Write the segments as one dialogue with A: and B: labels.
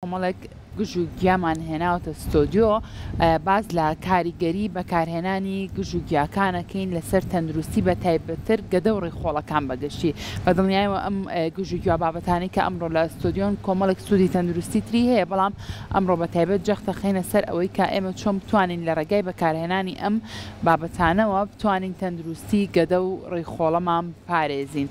A: کۆمەڵێک گژ و گیامان هێناوەتە ستۆدیۆ باس لە کاریگەری بەکارهێنانی گژ و گیاکانەکەین لەسەر تەندروستی بە تایبەتتر گەدە و ڕیخۆڵەکان بەگشتی. بە دڵنیایەوە ئەم گژ و گیا بابەتانەی کە ئەمڕۆ لە ستۆدیۆن کۆمەڵێک سوودی تەندروستی تری هەیە بەڵام ئەمڕۆ بە تایبەت جەخت دەخەینە سەر ئەوەی کە ئێمە چۆن بتوانین لە ڕێگای بەکارهێنانی ئەم بابەتانەوە بتوانین تەندروستی گەدە و ڕیخۆڵەمان پارێزین.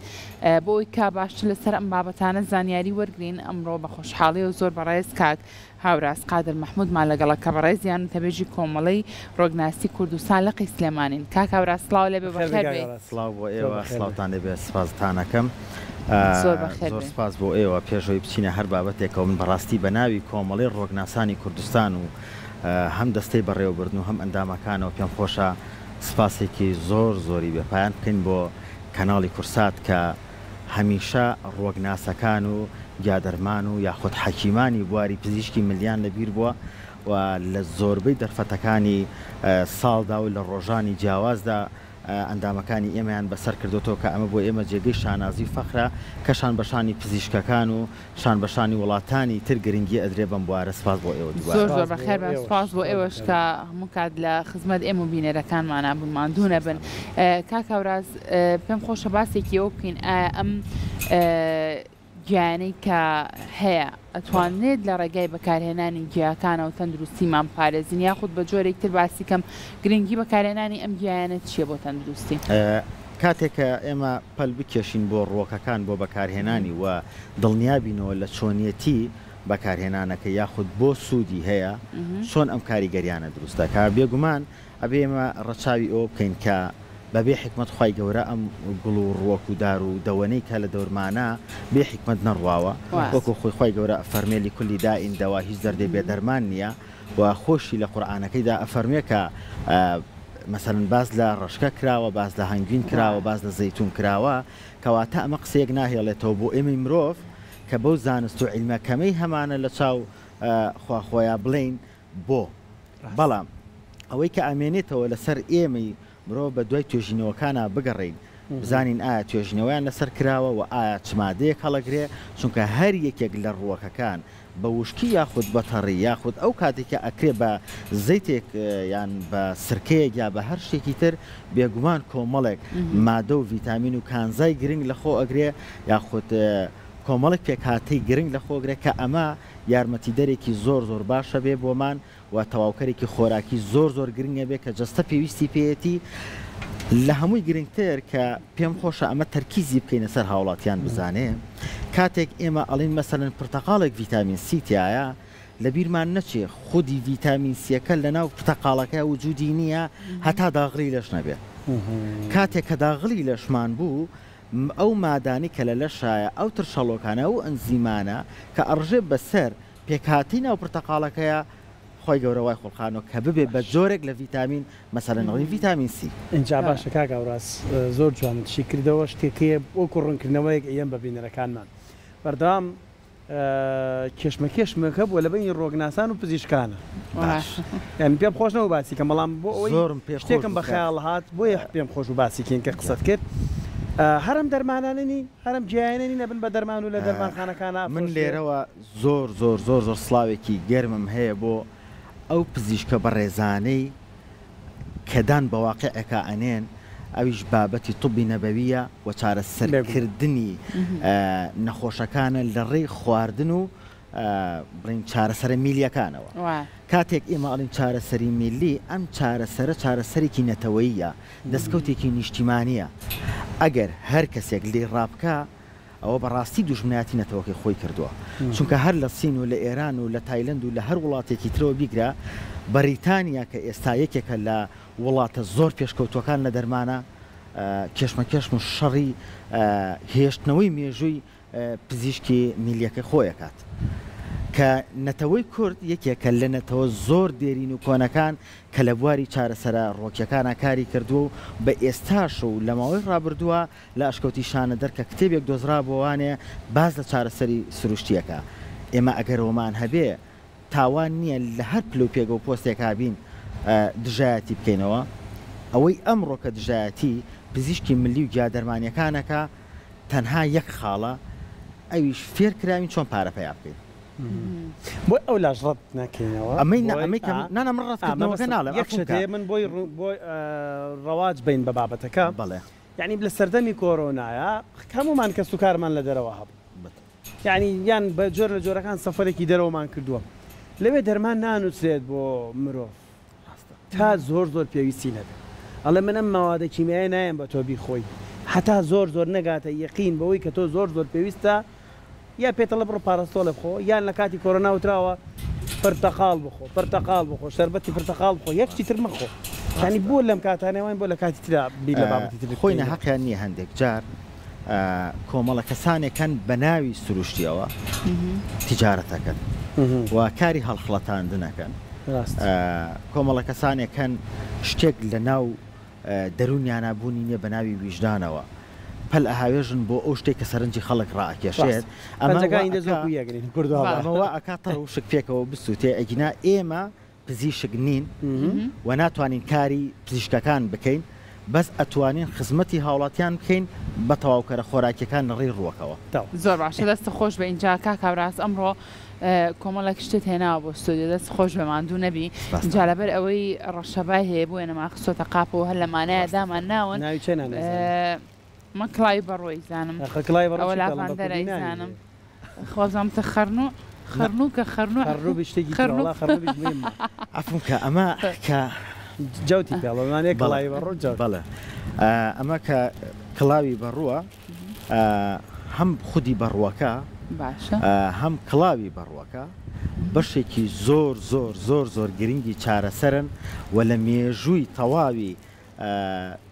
A: بۆ ئەوەی کە باشتر لەسەر ئەم بابەتانە زانیاری وەرگرین ئەمڕۆ بە خۆشحاڵیەوە زۆر بەڕێز کاک هاوراز قادر مەحمودمان لەگەڵە کە بەڕێزیان وتەبێژی کۆمەڵەی ڕۆگناسی کوردستان لقی سلێمانین. کاک هاوراز سڵاو لێبێ بەخێر بێی.
B: سڵاو بۆ ئێوە سڵاوتان لێبێ سپاستان ئەکەم.
A: زۆر بەخێر
B: زۆر سپاس بۆ ئێوە پێش ئەوەی بچینە هەر بابەتێکەوە من بەڕاستی بە ناوی کۆمەڵەی ڕۆگناسانی کوردستان و هەم دەستەی بەڕێوەبردن و هەم ئەندامەکانەوە پێم خۆشە سپاسێکی زۆر زۆری بێ پایان بکەین بۆ کەناڵی کورسات کە هەمیشە ڕوەکناسەکان و گیادەرمان و یاخود حەکیمانی بواری پزیشکی ملیان لە بیر بووە و لە زۆربەی دەرفەتەکانی ساڵدا و لە ڕۆژانی جیاوازدا ئەندامەکانی ئێمەیان بەسەر کردۆتەوە کە ئەمە بۆ ئێمە جێگەی شانازی و فەخرە کە شان بە شانی پزیشکەکان و شان بە شانی وڵاتانی تر گرنگی ئەدرێ بەم بوارە سپاس بۆ ئێوە دووبارە.
A: زۆر زۆر بەخێر بێن سوپاس بۆ ئێوەش کە هەموو کات لە خزمەت ئێمە و بینەرەکانمانا بوون ماندوو نەبن کاک هەوراز پێم خۆشە باسێکی ئەوە بکەین ئایا ئەم گیانەی کە هەیە ئەتوانرێت لە ڕێگای بەکارهێنانی گیاکانەوە تەندروستیمان پارێزین یاخود بە جۆرێک تر باسی کەم گرنگی بەکارهێنانی ئەم گیایانە چییە بۆ تەندروستی؟
B: کاتێک کە ئێمە پەل بکێشین بۆ ڕووەکەکان بۆ بەکارهێنانی و دڵنیابینەوە لە چۆنیەتی بەکارهێنانەکەی یاخود بۆ سوودی هەیە چۆن ئەم کاریگەریانە دروست دەکا بێگومان ئەبێ ئێمە ڕەچاوی ئەوە بکەین کە بەبێ حیکمەت خوای گەورە ئەم گوڵ و ڕووەک و دار و دەوەنەی کە لە دەورمانە بێ حیکمەت نەڕواوە وەکو خۆی خوای گەورە ئەفەرمێ لکل داء دوا هیچ دەردێ بێ دەرمان نییە و خۆشی لە قورئانەکەیدا ئەفەرموێ کە مەسەلەن باس لە ڕەشکە کراوە، باس لە هەنگوین کراوە، باس لە زەیتون کراوە، کەواتە ئەمە قسەیەک ناهێڵێتەوە بۆ ئێمەی مرۆڤ کە بەو زانست و عیلمە کەمەی هەمانە لە چاو خوا خۆیا بڵێین بۆ؟ بەڵام ئەوەی کە ئەمێنێتەوە لەسەر ئێمەی مرۆڤ بە دوای توێژینەوەکانا بگەڕێین بزانین ئایا توێژینەوەیان لەسەر کراوە و ئایا چ مادەیەک هەڵەگرێ، چونکە هەر یەکێک لە ڕووەکەکان بە وشکی یاخود بە تەڕی یاخود ئەو کاتێک کە ئەکرێ بە زەیتێک یان بە سرکەیەک یا بە هەر شتێکی تر بێگومان کۆمەڵێک مادە و ڤیتامین و کانزای گرنگ لە خۆ ئەگرێ یاخود کۆمەڵێک پێکهاتەی گرنگ لە خۆ ئەگرێ کە ئەمە یارمەتیدەرێکی زۆر زۆر باشە بێ بۆمان و تەواوکەرێکی خۆراکی زۆر زۆر گرنگە بێ کە جەستە پێویستی پێیەتی، لە هەمووی گرنگتر کە پێم خۆشە ئەمە تەرکیزی بکەینە سەر هاوڵاتیان بزانێ کاتێک ئێمە ئەڵین مەسەلەن پرتەقاڵێک ڤیتامین سی تیایە لە بیرمان نەچێ خودی ڤیتامین سیەکە لە ناو پرتەقاڵەکە وجودی نییە هەتا داغڵی لەش نەبێ کاتێک کە داغڵی لەشمان بوو ئەو مادانەی کە لە لەشایە ئەو ترشەڵۆکانە ئەو ئەنزیمانە کە ئەڕژێ بەسەر پێکهاتەی ناو پرتەقاڵەکەیە خوای گەورە وای خوڵقانوە کە ببێ بە جۆرێک لە ڤیتامین مەسەلەن ئەڵێین ڤیتامین سی.
C: ئینجا باشە کاک هاوراز زۆر جوانت شی کردەوە شتێک هەیە وەکو ڕونکردنەوەیەک ئەیەم بە بینەرەکانمان بەردەوام کێشمەکێشمێک هەبووە لە بەینی ڕۆگناسان و پزیشکانە
B: باش
C: یانی پێم خۆش نەبوو باسی کەم بەڵام بۆ ئەوەی
B: زۆرم پێ خۆش
C: شتێکم
B: بوو
C: بە
B: کاک.
C: خەیاڵ هات بۆیە پێم خۆش بوو باسی کەین کە قسەت کرد هەر ئەم دەرمانانە نین هەر ئەم گیایانە نین ئەبن بە دەرمان و لە دەرمانخانەکانا
B: من
C: ئەفرۆشرێ.
B: لێرەوە زۆر زۆر زۆر زۆر سڵاوێکی گەرمم هەیە بۆ ئەو پزیشکە بەڕێزانەی کە دان بە واقیعێکا ئەنێن ئەویش بابەتی طبی نەبەویە و چارەسەرکردنی نەخۆشەکانە لە ڕێی خواردن و بڵێین چارەسەرە میلیەکانەوە. کاتێک ئێمە ئەڵێین چارەسەری میلی ئەم چارەسەرە چارەسەرێکی نەتەوەییە دەستکەوتێکی نیشتیمانیە ئەگەر هەر کەسێک لێی ڕابکا ئەوە بە ڕاستی دوژمنایەتی نەتەوەکەی خۆی کردووە. چونکە هەر لە سین و لە ئێران و لە تایلەند و لە هەر وڵاتێکی ترەوە بیگرە، بەریتانیا کە ئێستا یەکێکە لە وڵاتە زۆر پێشکەوتووەکان لە دەرمانە، کێشمەکێشم و شەڕی هێشتنەوەی مێژووی پزیشکی میللیەکەی خۆی ئەکات. کە نەتەوەی کورد یەکێکە لە نەتەوە زۆر دێرین و کۆنەکان کە لە بواری چارەسەرە ڕۆکیەکانا کاری کردووە و بە ئێستاش و لە ماوەی ڕابردووە لە ئەشکەوتی شانەدەر کە کتێبێک دۆزرابووانێ باس لە چارەسەری سروشتییەکە. ئێمە ئەگەر وەمان هەبێ تاوان نییە لە هەر پلە و پێگە و پۆستێکا بین دژایەتی بکەینەوە. ئەوەی ئەمڕۆ کە دژایەتی پزیشکی ملی و گیادەرمانییەکان ئەکا تەنها یەک خاڵە ئەویش فێر کراوین چۆن پارە پەیا بکەین.
C: بۆی ئەو لاش ڕەت نەکەینەوە
B: ئەمەی نا ئەمەی کە نا نا من ڕەتکردنەوەکە ناڵێم
C: یەک شت هەیە من بۆی بۆی ڕەواج بین بە بابەتەکە
B: بەڵێ
C: یعنی لە سەردەمی کۆرۆنایە هەموومان کەس و کارمان لە دەرەوە هەبوو یعنی یان بە جۆر لە جۆرەکان سەفەرێکی دەرەوەمان کردووە لەوێ دەرمان نانووسرێت بۆ مرۆڤ تا زۆر زۆر پێویستی نەبێت ئەڵێ من ئەم مەوادە کیمیایە نایەم بە تۆ بیخۆی هەتا زۆر زۆر نەگاتە یەقین بەوەی کە تۆ زۆر زۆر پێویستە یا پێت ئەڵێ بڕۆ پارستۆڵێ بخۆ یان لە کاتی کۆرۆنا وتراوە پرتەقاڵ بخۆ پرتەقاڵ بخۆ شەربەتی پرتەقاڵ بخۆ یەک شتی تر مەخۆ یانی بۆ لەم کاتانەی واین بۆ لە کاتی ترا بیر لە بابەتی تر
B: خۆی
C: بکەینەوە.
B: ناهەقیان نییە هەندێک جار کۆمەڵە کەسانێک هەن بە ناوی سروشتیەوە تیجارەت ئەکەن و کاری هەڵخڵەتاندن ئەکەن کۆمەڵە کەسانێک هەن شتێک لە ناو دەروونیانا بوونی نییە بە ناوی ویژدانەوە پەل ئەهاوێژن بۆ ئەو شتێک کە سەرنجی خەڵک ڕائەکێشێت ئەمە وا ئەکا تەڕ وشک پێکەوە بسووتێ ئەگینا ئێمە پزیشک نین و ناتوانین کاری پزیشکەکان بکەین بەس ئەتوانین خزمەتی هاوڵاتیان بکەین بە تەواوکەرە خۆراکیەکان لە ڕێی ڕووەکەوە.
A: زۆر باشە دەستت خۆش بێ ئینجا کاک هاوراز ئەمڕۆ کۆمەڵێک شتت هێناوە بۆ ستۆدیۆ دەست خۆش بێ ماندوو نەبی ئینجا لەبەر ئەوەی ڕەشەبای هەیە بۆیە نەما خستۆتە قاپەوە هەر لەمانەیە دامان ناون
C: ناوی چێ نانێزانم
A: من کڵاوی بەڕۆی زانم
C: ئەخە کڵاوی بەڕۆ
A: ئەوە
C: چی پێڵم بە
A: لاڤاندەرە
C: کوردی ناوی
A: ئەیزانم
C: هەیە.
A: خوازم تە خەرنوو خەرنووکە خەرنوو
C: خەڕنووبی شتێکی ترە
A: خەرنوو
C: وەڵا خەڕنووبیش مهمە.
B: عەفوم کە ئەمە کە
C: جەوتی پێڵم ئەمانەیە
B: بەڵێ
C: کڵاوی بەڕۆ جەوت.
B: بەڵێ ئەمە کە کڵاوی بەڕووە هەم خودی بەڕووەکە
A: باشە
B: هەم کڵاوی بەڕووەکە بەشێکی زۆر زۆر زۆر زۆر گرنگی چارەسەرن و لە مێژووی تەواوی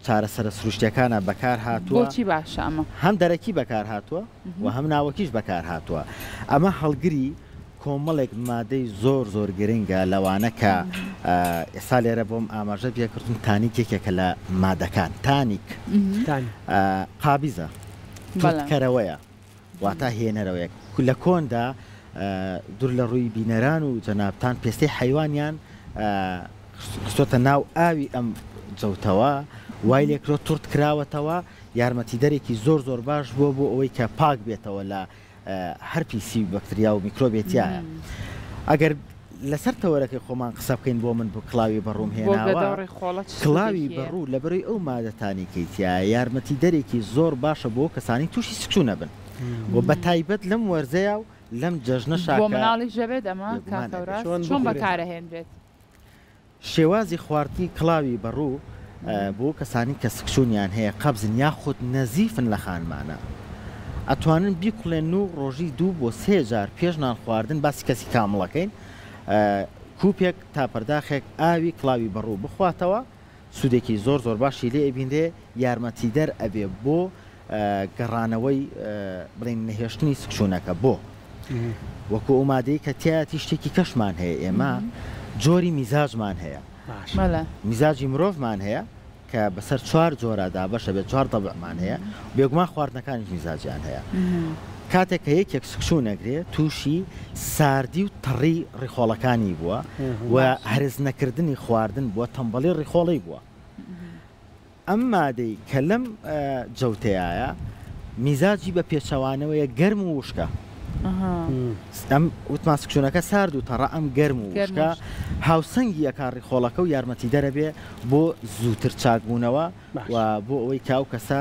B: چارەسەرە سروشتیەکانە بەکار هاتووە.
A: بۆچی باشە ئەمە؟
B: هەم دەرەکی بەکار هاتووە و هەم ناوەکیش بەکار هاتووە. ئەمە هەڵگری کۆمەڵێک مادەی زۆر زۆر گرنگە لەوانە کە ئێستا لێرە بۆم ئاماژە پێکردن تانیک یەکێکە لە مادەکان تانیک قابیزە توندکەرەوەیە واتا هێنەرەوەیە لە کۆندا دوور لە ڕووی بینەران و جەنابتان پێستەی حەیوانیان خستۆتە ناو ئاوی ئەم جەوتەوە وای لێکرۆ تورت کراوەتەوە یارمەتیدەرێکی زۆر زۆر باش بووە بۆ ئەوەی کە پاک بێتەوە لە هەر پیسی و بەکتریا و میکرۆبێ تیایە ئەگەر لەسەر تەوەرەکەی خۆمان قسە بکەین بۆ من بۆ کڵاوی بەڕووم
A: بۆ
B: هێناوە
A: گەدە و ڕیخۆڵە چ
B: کڵاوی
A: سوودێکی هەیە؟
B: بەڕوو لەبەرەی ئەو مادە تانیکەی تیایە یارمەتیدەرێکی زۆر باشە بۆ کەسانی تووشی سکچوو نەبن و بەتایبەت لەم وەرزەیا و لەم جەژنەشا
A: بۆ
B: کە
A: مناڵیش دەبێت ئەمە کاک
B: بێگومان ئەبێت.
A: هەوراز
C: چۆن
A: چۆن
C: بخورێت؟
A: بەکارئەهێنرێت؟
B: شێوازی خواردنی کڵاوی بەڕوو بۆ کەسانی کە سکچوونیان هەیە، قەبزن یاخود نەزیفن لە خانمانە ئەتوانن بیکوڵێنن و ڕۆژی دوو بۆ سێ جار پێش نان خواردن باسی کەسی کامڵەکەین کوپێک تا پەرداخێک ئاوی کڵاوی بەڕوو بخواتەوە سوودێکی زۆر زۆر باشی لێ ئەبینرێ یارمەتیدەر ئەبێ بۆ گەڕانەوەی بڵێین نەهێشتنی سکچوونەکە بۆ وەکو ئەو مادەی کە تیایەتی شتێکی کەشمان هەیە ئێمە جۆری میزاجمان هەیە میزاجی مرۆڤمان هەیە کە بەسەر چوار جۆرا دابەشە بێت چوار تەبعمان هەیە بێگومان خواردنەکانیش میزاجیان هەیە کاتێک کە یەکێک سکچوو نەگرێ تووشی ساردی و تەڕی ڕیخۆڵەکانی بووە و هەرس نەکردنی خواردن بووە تەمبەڵی ڕیخۆڵەی بووە ئەم مادەی کە لەم جەوتەیایە میزاجی بە پێچەوانەوەیە گەرم و وشکە. ئەم وتمان سکچوونەکە سارد و تەڕە ئەم گەرم و وشکە هاوسەنگی ئەکا ڕیخۆڵەکە و یارمەتیدەرە بێ بۆ زووتر چاکبوونەوە و بۆ ئەوەی کە ئەو کەسە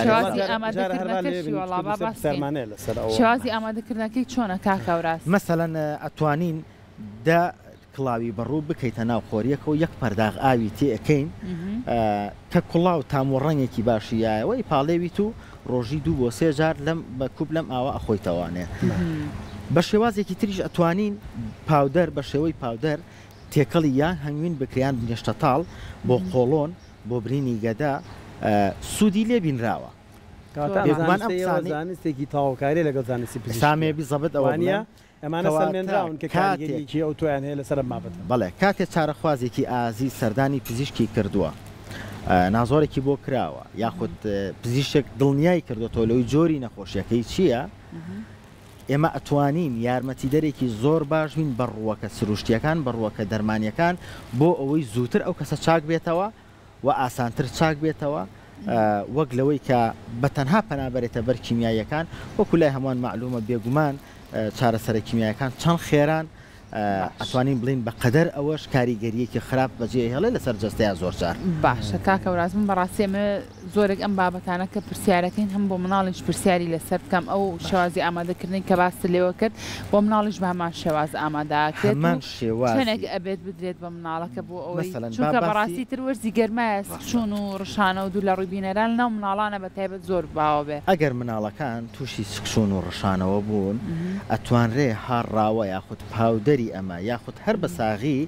A: شێوازی ئامادەکردنەکەشی وەڵا با باس بکەین شێوازی ئامادەکردنەکەی چۆنە کاک هەوراز؟
B: مەسەلەن ئەتوانین دە کڵاوی بەڕوو بکەیتە ناو قۆریەکەوە یەک پەرداخ ئاوی تێ ئەکەین کە کوڵاو تام و ڕەنگێکی باشی یایەوە ئەیپاڵێویت و ڕۆژی دوو بۆ سێ جار لەم بە کوپ لەم ئاوە ئەخۆیتەوانێ بە شێوازێکی تریش ئەتوانین پاودەر بە شێوەی پاودەر تێکەڵی یان هەنگوین بکرێ یان بنێشتە تاڵ بۆ قۆڵۆن بۆ برینی گەدە سوودی لێ بینراوە.
C: کەواتە ئەم
B: بێگومان ئەم
C: زانستەی ئێوە
B: قسانەی
C: زانستێکی تەواوکاریە لەگەڵ زانستی
B: سامێ
C: پزیشکیە
B: بیزەبت ئەوە
C: وانیە؟
B: بڵێم
C: ئەمانە
B: کەواتە
C: سەلمێنراون کە
B: کاتێک.
C: کاریگەرییەکی ئەوتۆیان هەیە لەسەر ئەم بابەتە.
B: بەڵێ، کاتێ چارەخوازێکی ئازیز سەردانی پزیشکی کردووە، نازۆرێکی بۆ کراوە، یاخود پزیشک دڵنیای کردۆتەوە لەوەی جۆری نەخۆشیەکەی چییە، ئێمە ئەتوانین یارمەتیدەرێکی زۆر باش بین بە ڕووەکە سروشتییەکان، بە ڕووەکە دەرمانییەکان بۆ ئەوەی زووتر ئەو کەسە چاک بێتەوە و ئاسانتر چاک بێتەوە وەک لەوەی کە بە تەنها پەنا بەرێتە بەر کیمیاییەکان، وەکو لای هەمووان مەعلومە بێگومان. چارەسەرە کیمیایەکان چەند خێران ئەتوانین بڵێین بە قەدەر ئەوەش کاریگەرییەکی خراپ بەجێ ئەهێڵێ لەسەر جەستەیا زۆر جار.
A: باشە کاک هەوراز من بەڕاستی ئەمەوێ زۆرێک ئەم بابەتانە کە پرسیارەکەین هەم بۆ مناڵیش پرسیاری لەسەر بکەم ئەو شێوازی ئامادەکردنەی کە باست لێوە کرد بۆ مناڵیش بە هەمان شێواز ئامادە ئەکرێت و
B: هەمان شێوازی
A: چەنێک ئەبێت بدرێت بە مناڵەکە بۆ ئەوەی
B: مەسەلەن با
A: چونکە
B: باسی
A: بەڕاستی تر وەرزی گەرمایە
B: ڕاستە.
A: سکچوون و ڕشانە و دوور لە ڕووی بینەران لەناو مناڵانە بە تایبەت زۆر باوە بێ.
B: ئەگەر مناڵەکان تووشی سکچوون و ڕشانەوە بوون ئەتوانرێ هاڕراوە یاخود پاودەری ئەمە یاخود هەر بە ساغی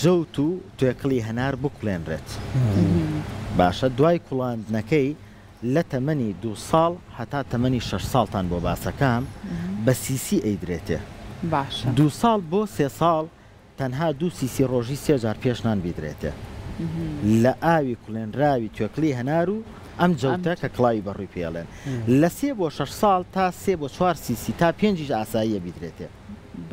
B: جەوت و توێکڵی هەنار بکوڵێنرێت باشە دوای کوڵاندنەکەی لە تەمەنی دوو ساڵ هەتا تەمەنی شەش ساڵتان بۆ باسەکام بە سیسی ئەیدرێتێ
A: باشە.
B: دوو ساڵ بۆ سێ ساڵ تەنها دوو سیسی ڕۆژی سێ جار پێش نان بیدرێتێ لە ئاوی کوڵێنراوی توێکڵی هەنار و ئەم جەوتە کە کڵاوی بەڕووی پێ ئەڵێن لە سێ بۆ شەش ساڵ تا سێ بۆ چوار سیسی تا پێنجیش ئاساییە بیدرێتێ.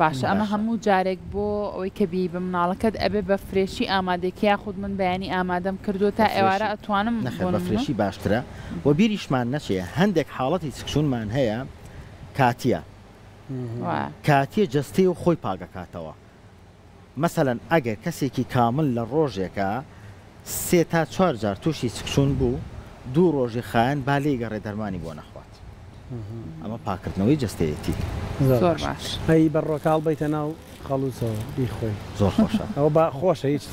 A: باشە ئەمە
B: باشە.
A: هەموو جارێک بۆ ئەوەی کە بیەی بە مناڵەکەت ئەبێ بە fresh ی ئامادەی یاخود من بەیانی ئامادەم کردووە تا
B: بە
A: ئێوارە
B: fresh ی
A: ئەتوانم
B: نەخێر
A: بۆ
B: بە
A: نمونە؟
B: fresh ی باشترە وە بیریشمان نەچێ هەندێک حاڵەتی سکچوونمان هەیە کاتیە
A: وایە.
B: کاتیە جەستەی و خۆی پاک ئەکاتەوە مەسەلەن ئەگەر کەسێکی کامل لە ڕۆژێکا سێ تا چوار جار توشی سکچون بوو دوو ڕۆژی خایەن با لێی گەڕێ دەرمانی بۆ نەخوات ئەمە پاکردنەوەی جەستەیەتی.
C: زۆر
A: زۆر
C: باش
A: باش.
C: ئەی بە ڕۆکاڵ بەیتە ناو خەڵوزەوە بیخۆی.
B: زۆر خۆشە.
C: ئەوە با خۆشە هیچ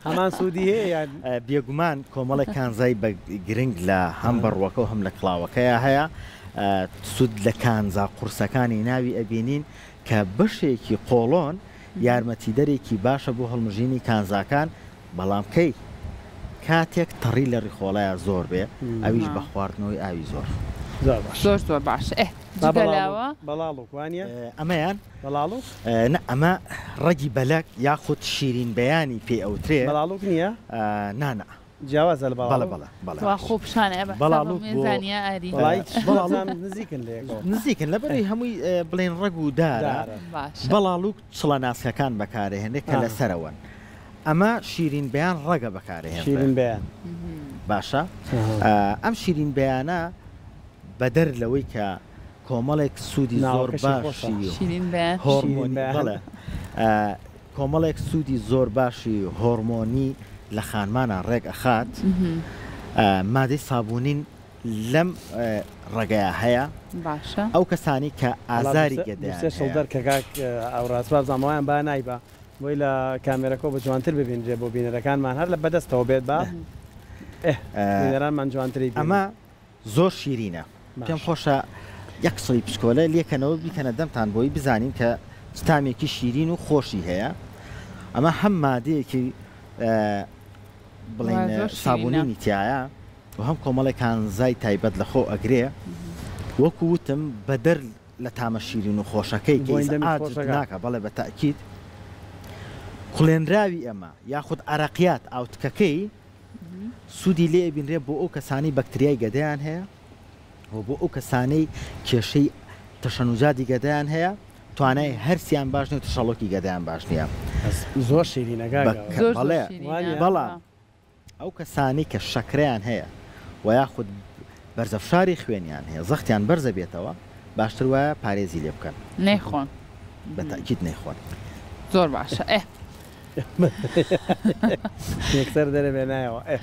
C: هەمان سوودی هەیە یان؟
B: بێگومان کۆمەڵێک کانزای بە گرنگ لە هەم بەڕووەکە و هەم لە کڵاوەکەیا هەیە سوود لە کانزا قورسەکانی ناوی ئەبینین کە بەشێکی قۆڵۆن یارمەتیدەرێکی باشە بۆ هەڵمژینی کانزاکان، بەڵام کەی؟ کاتێک تەڕی لە ڕیخۆڵەیا زۆر بێ، ئەویش بە خواردنەوەی ئاوی زۆر.
C: زۆر باشە.
A: زۆر زۆر باشە ئێ
C: با
A: جگە
C: بەڵاڵوک
A: لەوە.
C: بەڵاڵوک وانیە؟
B: ئەمەیان؟
C: بەڵاڵوک؟
B: نا ئەمە ڕەگی بەلەک یاخود شیرین بەیانی پێی ئەوترێ.
C: بەڵاڵوک نیە؟
B: نا نا.
C: جیاوازە لە
B: بەڵێ
C: بەڵاڵوک؟
B: بەڵێ بەڵێ.
A: تخوا خۆ پیشانە ئێ بە حسابم
B: بەڵاڵوک
A: ئێ
B: بۆ
A: زانیا ئاری.
C: وەڵا هیچ
B: بەڵاڵوک
C: نازانم نزیکن لە یەکەوە.
B: نزیکن لەبەرئەوەی هەمووی بڵێین ڕەگ و دارە.
C: دارە.
A: باشە.
B: بەڵاڵوک چڵە ناسکەکان بەکارئەهێنرێ کە
C: ئا.
B: لەسەرەوەن. ئەمە شیرین بەیان ڕەگە بەکارئەهێنرێ.
C: شیرین بەیان.
B: باشە ئەم شیرین بەیانە بەدەر لەوەی کە کۆمەڵێک سوودی زۆر
C: ناوەکەشی خۆشە.
B: باشی
A: شیرین بەیان.
C: شیرین
B: هۆڕمۆنی
C: بەیان.
B: بەڵێ کۆمەڵێک سوودی زۆر باشی هۆڕمۆنی لە خانمانا ڕێک ئەخات، مادەی سابوونین لەم ڕەگەیا هەیە،
A: باشە.
B: ئەو کەسانەی کە
C: وەڵا
B: ئازاری
C: دووسێ
B: گەدەیان
C: شڵ
B: هەیە.
C: دەرکە کاک ئاوراز وابزانم ئەویان با نایبا بۆی لە کامێرەکەوە بە جوانتر ببینرێ بۆ بینەرەکانمان هەر لە بەدەستەوە بێت با ئێ بینەرانمان جوانتری بینن.
B: ئەمە زۆر شیرینە پێم
C: باشە.
B: خۆشە یەک سڵی پشکۆلە لێکەنەوە بیکەنە دەمتان بۆی بزانین کە چ تامێکی شیرین و خۆشی هەیە ئەمە هەم مادەیەکی بڵێین
A: زۆر شیرینە.
B: سابونینی تایە و هەم کۆمەڵێک کانزای تایبەت لە خۆ ئەگرێ وەکو وتم بەدەر لە تامە شیرین و خۆشەکەی کە
C: بۆین دەمی
B: ئیزعاجت
C: خۆشەکە.
B: ناکا بەڵێ بە تەئکید کوڵێنراوی ئەمە یاخود عەرەقیات ئاوتکەکەی سوودی لێ ئەبینرێ بۆ ئەو کەسانەی بەکتریای گەدەیان هەیە و بۆ ئەو کەسانەی کێشەی تەشەنوجاتی گەدەیان هەیە توانای هەرسیان باش نیە و تەشەڵۆکی گەدەیان باش نییە.
C: زۆر شیرینە کاکە.
A: زۆر زۆر
B: بەڵێ
A: شیرینە.
B: بەڵام ئەو کەسانەی کە شەکرەیان هەیە و یاخود بەرزەفشاری خوێنیان هەیە زەختیان بەرزە بێتەوە باشتر وایە پارێزی لێ بکەن.
A: نەیخۆن.
B: بە تەئکید نەیخۆن.
A: زۆر باشە ئێ.
C: یەکسەر دەرێ بێ نایەوە ئێ.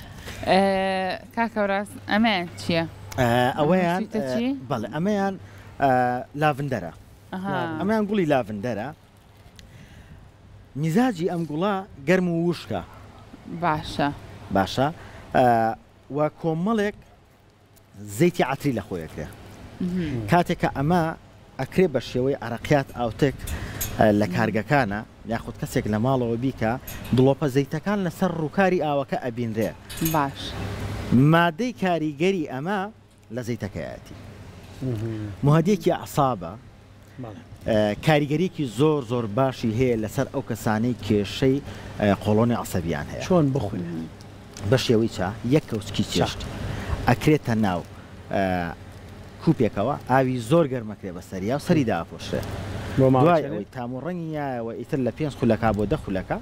A: کاک هەوراز ئەمەیان چییە؟
B: ئەوەیان
A: چیتە چی؟
B: بەڵێ ئەمەیان لاڤندەرە. ئەمەیان گوڵی لاڤندەرە. میزاجی ئەم گوڵە گەرم و وشکە.
A: باشە.
B: باشە و کۆمەڵێک زەیتی عەتری لە خۆی ئەکرێ. کاتێک کە ئەمە ئەکرێ بە شێوەی عەرەقیات ئاوتک لە کارگەکانە یاخود کەسێک لە ماڵەوە بیکا دڵۆپە زەیتەکان لەسەر ڕووکاری ئاوەکە ئەبینرێ.
A: باش.
B: مادەی کاریگەری ئەمە لە زەیتەکەیەتی. موهەدیەکی ئەعسابە کاریگەریەکی زۆر زۆر باشی هەیە لەسەر ئەو کەسانەی کێشەی قۆڵۆنی عەسەبیان هەیە.
C: چۆن بخورێت؟
B: بە شێوەی چا، یەک کەوچکی چێشت ئەکرێتە ناو کوپێکەوە، ئاوی زۆر گەرم ئەکرێ بەسەریا و سەری دائەپۆشرێ. دوای ئەوەی تام و ڕەنگی یایەوە ئیتر لە پێنج خولەکا بۆ دە خولەکا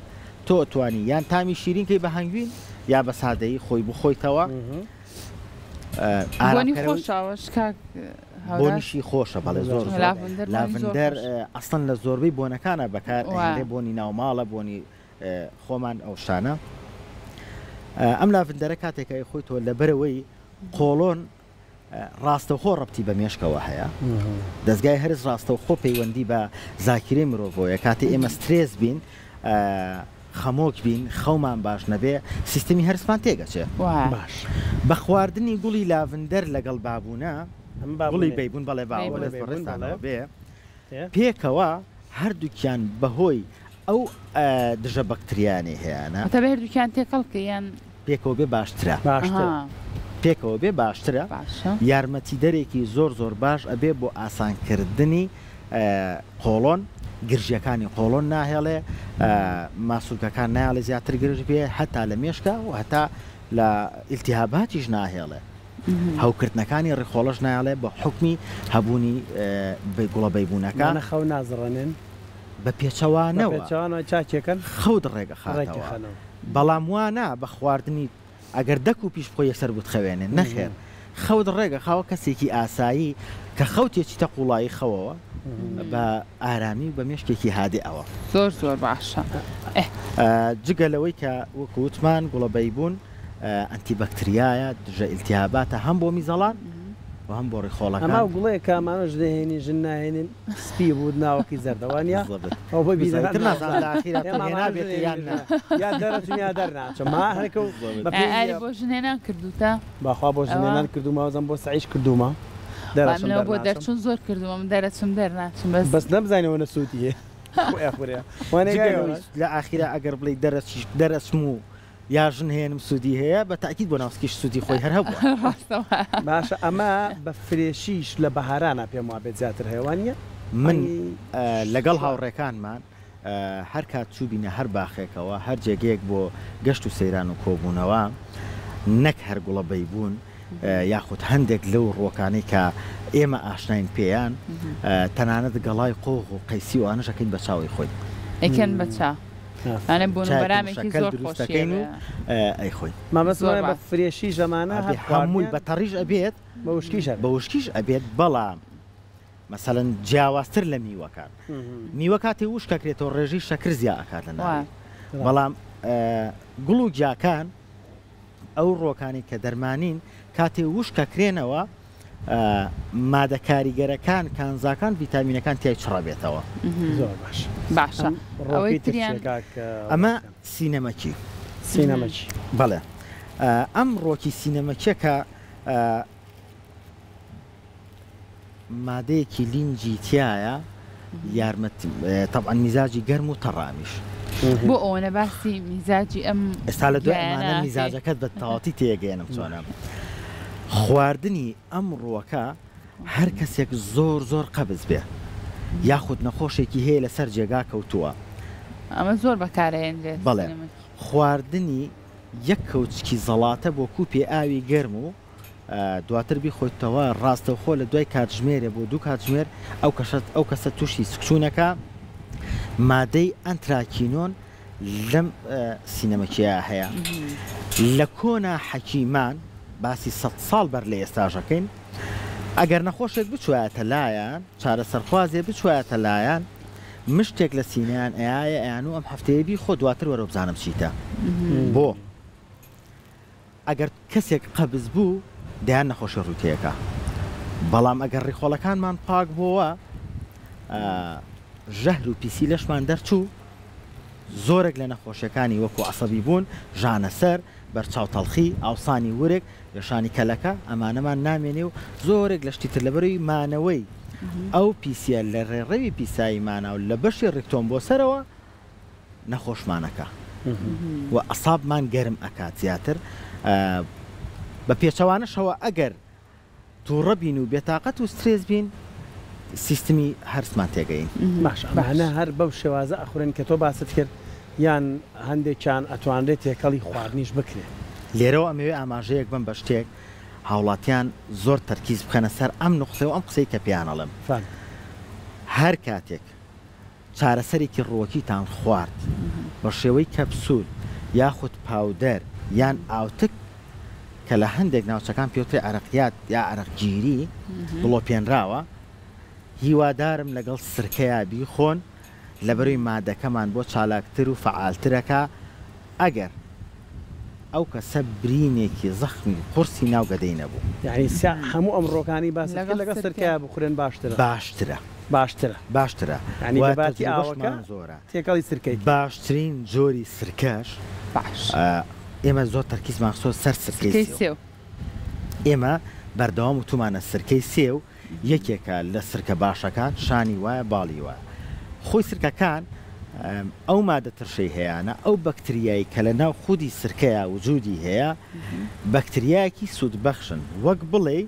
B: تۆ ئەتوانی یان تامی شیرین کەی بە هەنگوین یا بە سادەیی خۆی بخۆیتەوە.
A: بۆنی
B: ئارامکەرەوەی.
A: خۆشە ئەوەش کاک
B: بۆنیشی خۆشە بەڵێ زۆر زۆر لاڤندەر ئەسڵەن لە زۆربەی بۆنەکانە بەکار ئەهێنرێ بۆنی ناوماڵە بۆنی خۆمان ئەو شتانە ئەم لاڤندەرە کاتێک ئەی خۆیتەوە لەبەرەوەی قۆڵۆن ڕاستەوخۆ ڕەبتی بە مێشکەوە هەیە دەستگای هەرس ڕاستەوخۆ پەیوەندی بە زاکیرەی مرۆڤەوەیە کاتێ ئێمە سترێس بین خەمۆک بین خەومان باش نەبێ سیستمی هەرسمان تێگەچێ
C: باش.
B: بە خواردنی گوڵی لاڤندەر لەگەڵ بابونە گوڵی بەیبون بەڵێ با ئەوە دەست بەڕێزتانەوە بێ پێکەوە هەردووکیان بەهۆی ئەو دژە بەکتریانەی هەیانە.
A: واتە بێ هەردووکیان تێکەڵ بکەی یان.
B: پێکەوە بێ باشترە.
C: باشترە.
B: پێکەوە بێ باشترە.
A: باشە.
B: یارمەتیدەرێکی زۆر زۆر باش ئەبێ بۆ ئاسانکردنی قۆڵۆن، گرژیەکانی قۆڵۆن ناهێڵێ، ماسولکەکان نایەڵێ زیاتر گرژ بێ، هەتا لە مێشکا و هەتا لە ئیلتیهاباتیش ناهێڵێ. هەوکردنەکانی ڕیخۆڵەش نایەڵێ بە حوکمی هەبوونی گوڵە بەیبوونەکە.
C: ئەمانە خەو نازڕێنن؟
B: بە پێچەوانەوە.
C: بە پێچەوانەوە چاکێکن؟
B: خەوت ڕێکئەخاتەوە. بەڵام وا نا بە خواردنی ئەگەر دە کوپیش بخۆی یەکسەر بتخەوێنێ نەخێر خەوت ڕێکئەخاوە کەسێکی ئاسایی کە خەوتێچیتە قوڵایی خەوەوە بە ئارامی و بە مێشکێکی هادئەوە.
A: زۆر زۆر باشە ئه.
B: جگە لەوەی کە وەکو وتمان گوڵە بەیبوون ئەنتی بەکتریایە، دژە ئیلتیهاباتە هەم بۆ میزەڵان و هەم بۆ ڕیخۆڵەکان.
C: ئەمە ئەو گوڵەیە کە ئەمانەش دەهێنین ژن ناهێنین سپی بوو ناوەکەی زەردە وانیە؟
B: بالضبط.
C: ئەوە بۆ
B: بزە
C: بینەران
B: ئیتر نازانم
C: نازانن
B: لە ئاخیرا تۆ
C: ئێمە ئەمانەش
B: هێنابێتێ یان
C: دەهێنین
B: نا.
C: یا دەرەچم یا دەرناچم ها هەرکە و
B: بالضبط.
C: بە پێی
A: ئاری بۆ ژنهێنان کردووتە؟
C: بەخوا بۆ
A: ئەوە
C: ژنهێنان کردوومە وەزم بۆ سەعیش کردوومە
A: وەڵا
C: دەرەچم
A: منەوە بۆ
C: دەرناچم.
A: دەرچوون زۆر کردوومە من دەرەچم دەرناچم بەس.
C: بەس نەمزانی ئەوەنە سوودی هەیە خۆی ئەخورێ وانیە
B: جگە
C: کاک
B: لەوەی
C: هەوراز؟
B: لە ئاخیرا ئەگەر بڵێی دەرەچیش دەرەچم و یا ژن هێنم سوودی هەیە بە تەئکید بۆ ناوسکیش سوودی خۆی هەر هەبووە.
A: ڕاستە وایە.
C: باشە ئەمە بە فرێشیش لە بەهارانا پێم وابێت زیاتر هەیە وانیە؟
B: من
C: مانگی
B: لەگەڵ
C: چوار.
B: هاوڕێکانمان هەر کات چووبینە هەر باخێکەوە هەر جێگەیەک بۆ گەشت و سەیران و کۆبوونەوە نەک هەر گوڵە بەیبوون یاخود هەندێک لەو ڕووەکانەی کە ئێمە ئاشناین پێیان تەنانەت گەڵای قۆغ و قەیسی و ئەوانەش ئەکەین بە چاوەی خۆی.
A: ئەیکەن بە چا. ئەنە بۆن و
B: چایەکی
A: بەرامێکی
B: مشەکەل
A: زۆر
B: دروست
A: خۆشی
B: ئەکەین و
A: ئەبێ.
B: ئەیخۆین.
C: مەبەستم
A: زۆر
C: ئەوەیە بە
A: باش.
C: فرێشیش ئەمانە
B: ئەبێ
C: هەر
B: هەمووی
C: خواردنیان
B: بە تەڕیش ئەبێت
C: بە وشکیش ئەبێت.
B: بە وشکیش ئەبێت بەڵام مەسەلەن جیاوازتر لە میوەکان میوە کاتێ وشک ئەکرێتەوە ڕێژەی شەکر زیا ئەکات لە ناوی بەڵام گوڵ و گیاکان ئەو ڕۆکانەی کە دەرمانین کاتێ وشک ئەکرێنەوە مادە کاریگەرەکان کانزاکان ڤیتامینەکان تیای چڕەبێتەوە.
C: زۆر باش
A: باشە ئەوەی
C: ڕۆکەی تر
A: تریان
C: چیە کاک
B: ئەمە سینەمەکی.
C: سینەمەکی.
B: بەڵێ ئەم ڕۆکی سینەمەکیە کە مادەیەکی لینجی تیایە یارمەتی تەبعەن میزاجی گەرم و تەڕە ئەمیش.
A: بۆ ئەوەنە باسی میزاجی ئەم
B: ئێستا لە دوای
A: گیایانە
B: ئەمانە
A: ئەکەی؟
B: میزاجەکەت بە تەواوەتی تێگەیەنم چۆنە. خواردنی ئەم ڕووەکە هەر کەسێک زۆر زۆر قەبز بێ یاخود نەخۆشێکی هەیە لەسەر جێگا کەوتووە.
A: ئەمە زۆر بەکارئەهێنرێت
B: بەڵێ
A: سینەمەکی.
B: خواردنی یەک کەوچکی زەڵاتە بۆ کوپێ ئاوی گەرم و دواتر بیخۆیتەوە ڕاستەوخۆ لە دوای کاتژمێرێ بۆ دوو کاتژمێر ئەو کەشە ئەو کەسە تووشی سکچوونەکە مادەی ئەنتراکینۆن لەم سینەمەکیە هەیە لە کۆنا حەکیمان باسی سە ساڵ بەر لە ئێستاژەکەین ئەگەر نەخۆشێک بچوایەتە لایەن چارەسەرخوازێ بچوایەتە لایەن مشتێک لە سینیان ئەیایە ئەیان و ئەم هەفتەیە بیخۆ دواتر وەرە بزانم چیتە بۆ ئەگەر کەسێک قەبز بوو دەیان نەخۆشی ڕووی تێکا بەڵام ئەگەر ڕیخۆڵەکانمان پاک بۆوە ژەهر و پیسی لەشمان دەرچوو زۆرێک لە نەخۆشیەکانی وەکو عەسەبی بوون، ژانەسەر، بەرچاو تەڵخی، ئاوسانی ورگ، ێشانی کەلەکە ئەمانەمان نامێنێ و زۆرێک لە شتی تر لەبەرەوەی مانەوەی ئەو پیسیە لە ڕێڕەوی پیسایی مانا و لە بەشی ڕیکتۆم بۆ سەرەوە نەخۆشمان ئەکا و ئەسابمان گەرم ئەکات زیاتر بە پێچەوانەشەوە ئەگەر توڕە بین و بێتاقەت و سترێس بین سیستمی هەرسمان تێگەین.
C: باشە ئەمانە هەر بەو شێوازە ئەخورێن کە تۆ باست کرد یان هەندێکیان ئەتوانرێت تێکەڵی خواردنیش بکرێ؟
B: لێرەوە ئەمەوێ ئاماژەیەک بەم بە شتێک هاوڵاتیان زۆر تەرکیز بخەنە سەر ئەم نوقتە و ئەم قسەی کە پێیان ئەڵێم هەر کاتێک چارەسەرێکی ڕووەکیتان خوارد بە شێوەی کەپسول یاخود پاودەر یان ئاوتک. کە لە هەندێک ناوچەکان پێوترێ عەرەقیات یا عەرەقگیری دڵۆپێنراوە هیوادارم لەگەڵ سرکەیا بیخۆن لەبەرەوەی مادەکەمان بۆ چالاکتر و فەعالترەکا ئەگەر ئەو کەسە برینێکی زەخمی قورسی ناو گەدەی نەبوو.
C: یانی سا هەموو ئەم ڕۆکانەی باست کرد
A: لەگەڵ
C: لەگەڵ
A: سرکە.
C: سرکەیا بخورێن باشترە.
B: باشترە.
C: باشترە.
B: باشترە
C: یانی
B: و
C: لە باتی ئاوەکە
B: تەجروبەشمان زۆرە.
C: تێکەڵی سرکەی کەی.
B: باشترین جۆری سرکەش
A: باش.
B: ئێمە زۆر تەرکیزمان خستۆتە سەر سرکەی
A: سرکەی
B: سێو.
A: سێو.
B: ئێمە بەردەوام وتومانە سرکەی سێو یەکێکە لە سرکە باشەکان شانی وایە باڵی وایە خۆی سرکەکان ئەو مادە ترشەی هەیانە ئەو بەکتریای کە لە ناو خودی سرکەیا وجودی هەیە بەکتریایەکی سوودبەخشن وەک بڵێی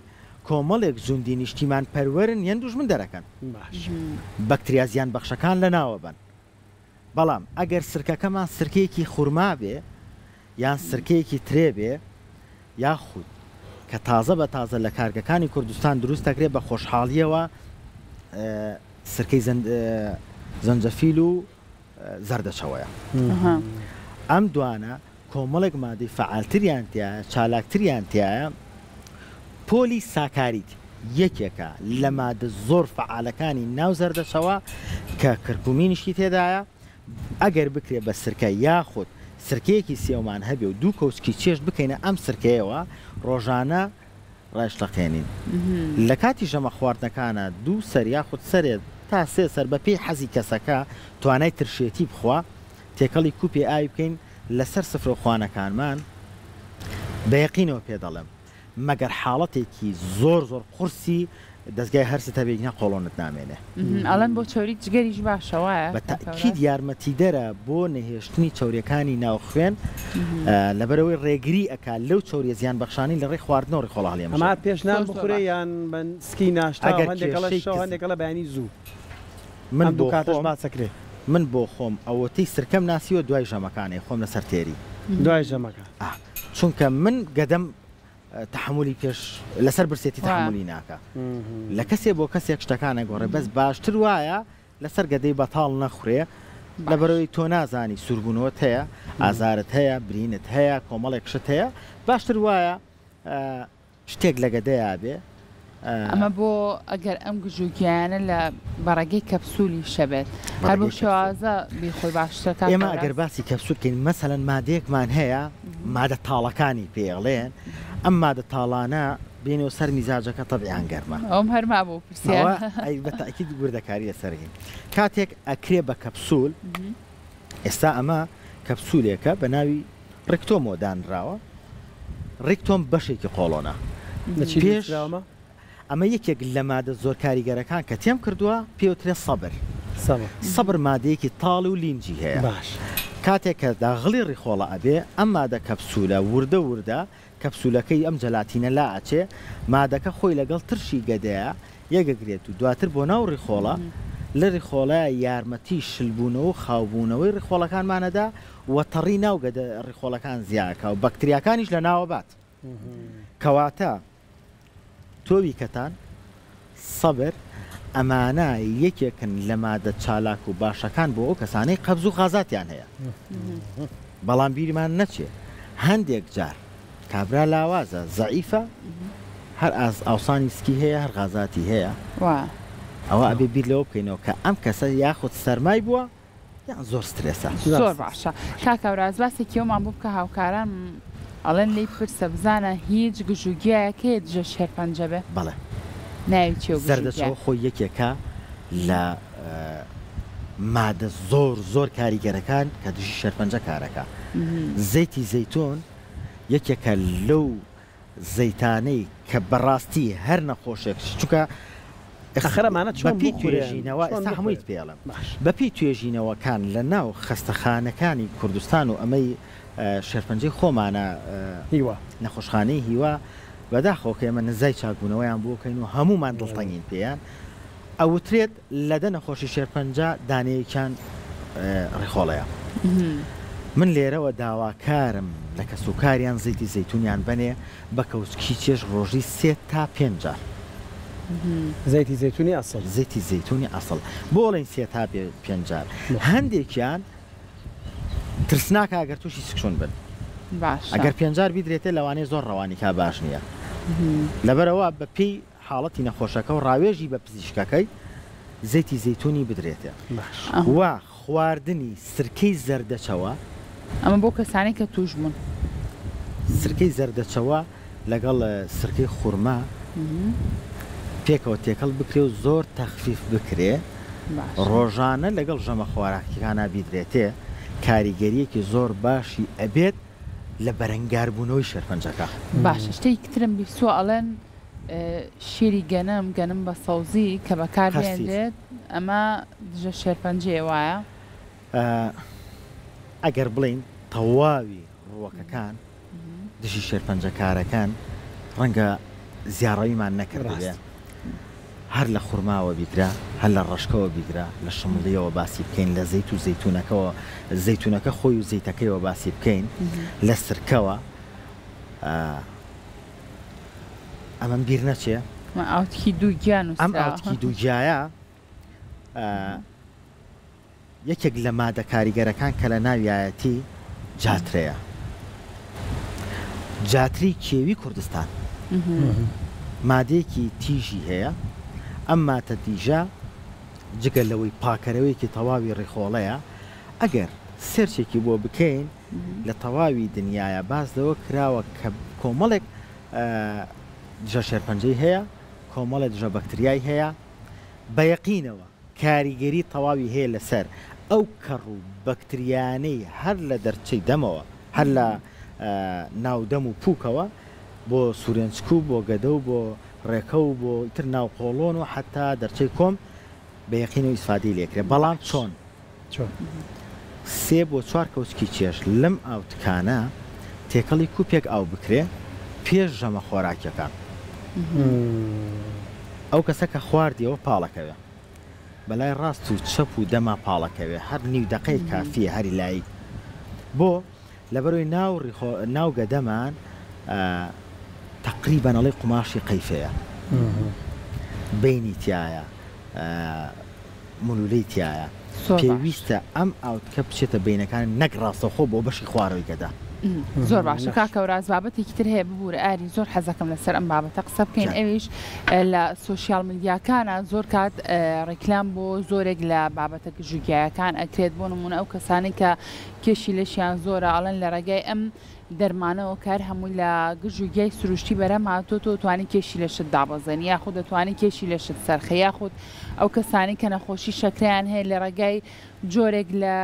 B: کۆمەڵێک جوندی نیشتیمان پەروەرن یەن دوژمن دەرەکەن بەکتریا زیان بەخشەکان لەناوەبەن بەڵام ئەگەر سرکەکەمان سرکەیەکی خورما بێ یان سرکەیەکی ترێ بێ یاخود کە تازە بە تازە لە کارگەکانی کوردستان دروست دەکرێت بە خۆشحاڵیەوە سرکەی زەنجەفیل و زەردەچەوەیە. ئەم دوانە کۆمەڵێک مادەی فەعالتریان تیایە، چالاکتریان تیایە، پۆلی ساکارید یەکێکە لە مادە زۆر فەعالەکانی ناو زەردەچەوە کە کرکومینیشی تێدایە، ئەگەر بکرێ بە سرکە یاخود سرکەیەکی سێومان هەبێ و دوو کەوچکی چێشت بکەینە ئەم سرکەیەوە ڕۆژانە ڕایشڵەقێنین لە کاتی ژەمە خواردنەکانا دوو سەر یاخود سەرێ تا سێ سەر بە پێی حەزی کەسەکە توانای ترشێتی بخوا تێکەڵی کوپێ ئاوی بکەین لەسەر سفرە و خوانەکانمان بە یەقینەوە پێ دەڵێم مەگەر حاڵەتێکی زۆر زۆر قورسی دەزگای هەرست هەبێ گیان قۆڵۆنت نامێنێ.
A: ئەڵێن بۆ چەوری جگەریش باشە وایە
B: بە
A: کاک
B: تەئکید
A: هەوراز؟
B: یارمەتیدەرە بۆ نەهێشتنی چەوریەکانی ناو خوێن لەبەرئەوەی ڕێگری ئەکا لەو چەوریە زیان بەخشانەی لە ڕێی خواردنەوە ڕیخۆڵە
C: ئەمە
B: هەڵیەمژێت.
C: پێش نان
A: زۆر زۆر
C: بخورێ
A: باشە.
C: یان بە سکی ناشتا و
B: ئەگەر
C: هەندێک ئەڵێ
B: کێشەی
C: شەو
B: کز
C: هەندێک ئەڵێ بەیانی زوو
B: من
C: ئەم
B: بۆ
C: دوو کاتەش
B: خۆم
C: باس ئەکرێ.
B: من بۆ خۆم ئەوەتەی سرکەم ناسیوە دوای ژەمەکانێ خۆم لەسەر تێری.
C: دوای ژەمەکان.
B: ئا چونکە من گەدەم تەحەمولی پێش لەسەر برسێتی تەحەمولی ناکا لە کەسێ بۆ کەسێک شتەکان ئەگۆڕێ بەس باشتر وایە لەسەر گەدەی بەتاڵ نەخورێ لەبەرەوەی تۆ نازانی سووربوونەوەت هەیە ئازارت هەیە برینت هەیە کۆمەڵێک شت هەیە باشتر وایە شتێک لە گەدەیا بێ.
A: ئەمە بۆ ئەگەر ئەم گژوگیایانە لە بە ڕێگەی کەپسولیشە بێت هەر بەو شێوازە بیخۆی باشترە کاک
B: ئێمە ئەگەر
A: هەوراز.
B: باسی کەپسول کەین مەسەلەن مادەیەکمان هەیە مادە تاڵەکانی پێ ئەڵێن ئەم مادە تاڵانە بێنەوە سەر میزاجەکە تەبعیان گەرمە.
A: ئەوم هەر مابوو پرسیار.
B: ئەوە ئەی بە تەئکید وردەکاری لەسەر ئەکەین کاتێک ئەکرێ بە کەپسول ئێستا ئەمە کەپسولێکە بە ناوی ڕیکتۆمەوە دانراوە ڕیکتۆم بەشێکی قۆڵۆنە
C: لە چی
B: پێش
C: دروستکراوە؟
B: ئەمە یەکێک لە مادە زۆر کاریگەرەکان کە تێم کردووە پێوترێ سەبر
C: سەبر.
B: سەبر مادەیەکی تاڵ و لینجی هەیە
C: باش.
B: کاتێک کە داغڵی ڕیخۆڵە ئەبێ ئەم مادە کەپسولە وردە وردە کەپسولەکەی ئەم جەلاتینە لا ئەچێ مادەکە خۆی لەگەڵ ترشی گەدەیە یەکەگرێت و دواتر بۆ ناو ڕیخۆڵە لە ڕیخۆڵەیا یارمەتی شلبوونەوە و خاوبوونەوەی ڕیخۆڵەکانمان ئەدا و تەڕی ناو گەدە ڕیخۆڵەکان زیا ئەکا و بەکتریاکانیش لەناوە بات. کەواتە تۆوی کەتان، سەبر، ئەمانە یەکێکن لە مادە چالاک و باشەکان بۆ ئەو کەسانەی قەبز و غازاتیان هەیە. بەڵام بیرمان نەچێ هەندێک جار کابرا لاوازە، زەعیفە، هەر ئاز ئاوسانی سکی هەیە، هەر غازاتی هەیە، ئەوا ئەبێ بیر لەوە بکەینەوە کە ئەم کەسە یاخود سەرمای بووە یان زۆر سترێسە.
A: زۆر باشە کاک هەوراز باسێکی ئەومان بۆ بکە هاوکاران ئەڵێن لێی بپرسە بزانە هیچ گژوگیایەک هەیە دژە شێرپەنجە بێ؟
B: بەڵێ.
A: ناوی چیە و گژوگیا؟
B: زەردەچەوە خۆی یەکێکە لە مادە زۆر زۆر کاریگەرەکان کە دژی شێرپەنجە کارەکا. زەیتی زەیتون یەکێکە لەو زەیتانەی کە بەڕاستی هەر نەخۆشێک چونکە
C: ئەخر ئەمانە چۆن
B: بەپێی
C: بخورێن
B: توێژینەوە
C: چۆن
B: ئێستا هەموویت
C: بخورێن
B: پێ ئەڵێم
C: باش.
B: بەپێی توێژینەوەکان لە ناو خەستەخانەکانی کوردستان و ئەمەی شێرپەنجەی خۆمانە
C: هیوا.
B: نەخۆشخانەی هیوا بەداخەوە کە ئێمە نزای چاکبوونەوەیان بۆ کەین و هەموومان دڵتەنگین پێیان ئەوترێت لە دە نەخۆشی شێرپەنجە دانەیەکیان ڕیخۆڵەیە. من لێرەوە داواکارم لە کەسوکاریان زەیتی زەیتونیان بەنێ بە کەوچکی چێژ ڕۆژی سێ تا پێنج جار.
C: زەیتی زەیتونی ئەسڵ.
B: زەیتی زەیتونی ئەسڵ. بۆ ئەڵێین سێ تا پێنج جار؟ هەندێکیان ترسناکە ئەگەر توشی سکچون بن.
A: باشە.
B: ئەگەر پێنجار بیدرێتێ لەوانەیە زۆر ڕەوانی کا باش نییە. لەبەرئەوە بە پێی حاڵەتی نەخۆشەکە و ڕاوێژی بە پزیشکەکەی زەیتی زەیتونی بدرێتێ و خواردنی سرکەی زەردەچەوە.
A: ئەمە بۆ کەسانەی کە توش بوون.
B: سرکەی زەردەچەوە لەگەڵ سرکەی خورما پێکەوە تێکەڵ بکرێ و زۆر تەخفیف بکرێ ڕۆژانە لەگەڵ ژەمە خۆراکیەکانا بیدرێتێ کاریگەریەکی زۆر باشی ئەبێت لە بەرەنگاربوونەوەی شێرپەنجەکە.
A: باشە شتێکی ترم بیستووە ئەڵێن شیری گەنم، گەنم بە سەوزی کە بەکار بێنرێت ئەمە دژە شێرپەنجەیە وایە؟
B: ئەگەر بڵێین تەواوی ڕووەکەکان دژی شێرپەنجە کارەکەن ڕەنگە زیاڕەویمان نەکردبێ هەر لە خورماوە بیگرە هەر لە ڕەشکەوە بیگرە لە شمڵیەوە باسی بکەین لە زەیت و زەیتونەکەوە زەیتونەکە خۆی و زەیتەکەیەوە باسی بکەین لە سرکەوە ئەمەم بیر نەچێ
A: ئاوتکی دووگیا
B: نووسراوە. ئەم ئاوتکی دووگیایە یەکێک لە مادە کاریگەرەکان کە لە ناویایەتی جاترەیە. جاتری کێوی کوردستان مادەیەکی تیژی هەیە، ئەم ماتە تیژە جگە لەوەی پاکەرەوەیەکی تەواوی ڕیخۆڵەیە، ئەگەر سێرچێکی بۆ بکەین لە تەواوی دنیایا باس لەوە کراوە کە کۆمەڵێک دژە شێرپەنجەی هەیە، کۆمەڵێ دژە بەکتریای هەیە، بە یەقینەوە کاریگەری تەواوی هەیە لەسەر ئەو کەڕ و بەکتریایانەی هەر لە دەرچەی دەمەوە، هەر لە ناو دەم و پووکەوە بۆ سورێنچک و بۆ گەدە و بۆ ڕێکە و بۆ ئیتر ناو قۆڵۆن و حەتا دەرچەی کۆم بە یەقینەوە ئیسفادەی لێکرێ بەڵام چۆن؟ سێ بۆ چوار کەوچکی چێشت لەم ئاو تکانە تێکەڵی کوپێک ئاو بکرێ پێش ژەمە خۆراکیەکان. ئەو کەسە کە خواردیەوە پاڵەکەوێ بەلای ڕاست و چەپ و دەما پاڵەکەوێ هەر نیو دەقەیەک کافیە هەری لایک بۆ لەبەرەوەی ناو ڕیخۆ ناو گەدەمان تەقریبەن ئەڵێی قوماشی قەیفەیە بەینی تیایە مولولەی تیایە پێویستە ئەم ئاوتکە بچێتە بەینەکان نەک ڕاستەوخۆ بۆ بەشی خوارەوەی گەدە.
A: زۆر باشە کاک هەوراز بابەتێکی تر هەیە ببورە ئاری زۆر حەزەکەم لەسەر ئەم بابەتە قسە بکەین ئەویش لە سۆشیال میدیاکانە زۆر کات ڕیکلام بۆ زۆرێک لە بابەتە گژوگیایەکان ئەکرێت بۆ نمونە ئەو کەسانی کە کێشی لەشیان زۆرە ئەڵێن لە ڕێگای ئەم دەرمانەوە کار هەمووی لە گژ و گیای سروشتی بەرهەم هاتووە تۆ توانی کێشی لەشت دابەزێنی یاخود دەتوانی کێشی لەشت سەرخەی یاخود ئەو کەسانەی کە نەخۆشی شەکرەیان هەیە لە ڕێگای جۆرێک لە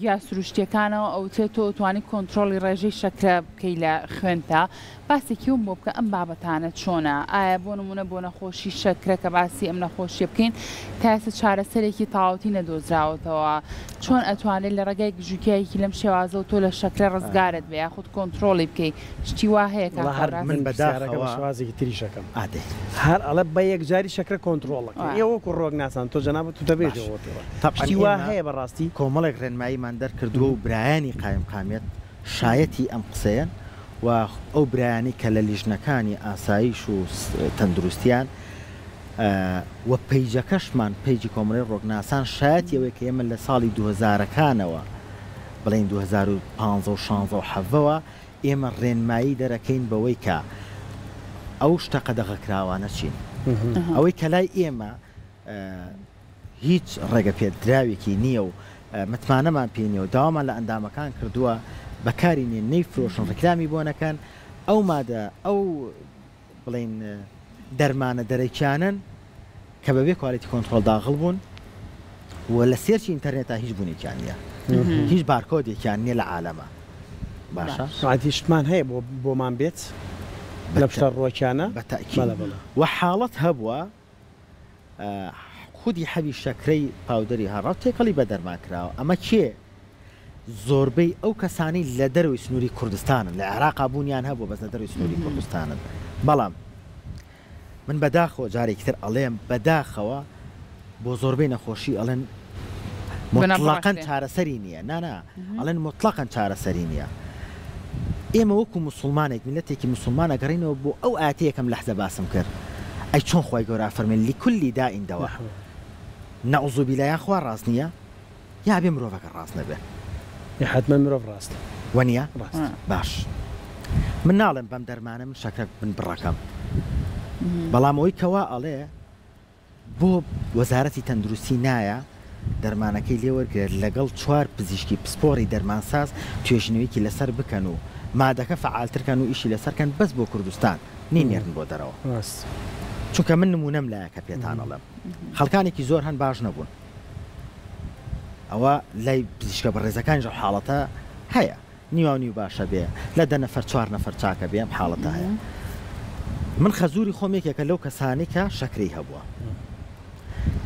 A: گیا سروشتیەکانەوە ئەوترێت تۆ ئەتوانی کۆنترۆڵی ڕێژەی شەکرە بکەی لە خوێنتا باسێکی وم بۆ بکە ئەم بابەتانە چۆنە ئایا بۆ نمونە بۆ نەخۆشی شەکرە کە باسی ئەم نەخۆشیە بکەین تا ئێستا چارەسەرێکی تەواوەتی نەدۆزراوەتەوە چۆن ئەتوانرێت لە ڕێگای گژوگیایەکی لەم شێوازەوە تۆ لە شەکرە ڕزگارت بێ یاخود کۆنترۆڵی بکەی شتی وا هەیە کاک
C: وەڵا هەر
A: هەوراز؟
C: من
B: من
C: پرسیارەکە بە
B: بەداخەوە
C: شێوازێکی تریش ئەکەم
B: ئادەی.
C: هەر ئەڵێ بە یەکجاری شەکرە کۆنترۆڵ ئەکەی ئێوە وەکو ڕۆک ناسان تۆ جەنابت وتەبێژی
B: باش
C: ئەوە پێوە
B: تەبعەن
C: شتی وا
B: ئێمە
C: هەیە بەڕاستی؟
B: کۆمەڵێک ڕێنماییمان دەرکردووە و برایانی قایمقامیەت شایەتی ئەم قسەیەن و ئەو برایانەی کە لە لیژنەکانی ئاسایش و تەندروستیان و پەیجەکەشمان پەیجی کۆمەڵەی ڕۆکناسان شایەتی ئەوەیە کە ئێمە لە ساڵی دووهەزارەکانەوە بڵێین 2015 و 16 و حەڤەوە ئێمە ڕێنمایی دەرەکەین بەوەی کە ئەو شتە قەدەغەکراوانە چین ئەوەی کە لای ئێمە هیچ ڕێگەپێدراوێکی نییە و متمانەمان پێی نییە و داوامان لە ئەندامەکان کردووە بەکاری نێن نەیفرۆشن ڕیکلامی بۆ نەکەن ئەو مادە ئەو بڵێین دەرمانە دەرەکیانەن کە بەبێ quality control داغڵ بوون و لە search ی ئینتەرنێتا هیچ بوونێکیان نییە هیچ بارکۆدێکیان نییە لە عالەمە باشە
C: عادی شتمان هەیە بۆ بۆمان بێت لە پشتە ڕوەکیانە
B: بە تەئکید و حاڵەت هەبووە خودی حەبی شەکرەی powder ی هەڕاو تێکەڵی بە دەرمان کراوە ئەمە کێ زۆربەی ئەو کەسانەی لە دەرەوەی سنووری کوردستانن لە عێراقا بوونیان هەبووە بەس لە دەرەوەی سنووری کوردستانن بەڵام من بەداخەوە جارێکی تر ئەڵێم بەداخەوە بۆ زۆربەی نەخۆشی ئەڵێن موتڵەقەن چارەسەری نییە نانا ئەڵێن موتڵەقەن چارەسەری نییە ئێمە وەکو موسڵمانێک میللەتێکی موسڵمان ئەگەڕێینەوە بۆ ئەو ئایەتەی یەکەم لەحزە باسم کرد ئەی چۆن خوای گەورە ئەفەرمێ لکل داء دواء نعوذ باللە یا خوا ڕاست نییە یا ئەبێ مرۆڤەکە ڕاست نەبێ.
C: حەتمەن مرۆڤ ڕاستە.
B: وەنیە؟
C: ڕاستە.
B: باش من ناڵێم بەم دەرمانە من شەکرە بن بڕەکەم بەڵام ئەوەی کەوا ئەڵێ بۆ وەزارەتی تەندروستی نایە دەرمانەکەی لێ وەرگرێت لەگەڵ چوار پزیشکی پسپۆڕی دەرمانساز توێژینەوەیەکی لەسەر بکەن و مادەکە فەعالتر کەن و ئیشی لەسەر کەن بەس بۆ کوردستان نەینێرن بۆ دەرەوە چونکە من نمونەم لایە کە پێتان ئەڵێم خەڵکانێکی زۆر هەن باش نەبوون ئەوە لای پزیشکە بەڕێزەکانیش ئەو حاڵەتە هەیە نیواو نیو باشە بێ لە دە نەفەر چوار نەفەر چاکە بێ ئەم حاڵەتە هەیە من خەزوری خۆم یەکێکە لەو کەسانەی کە شەکرەی هەبووە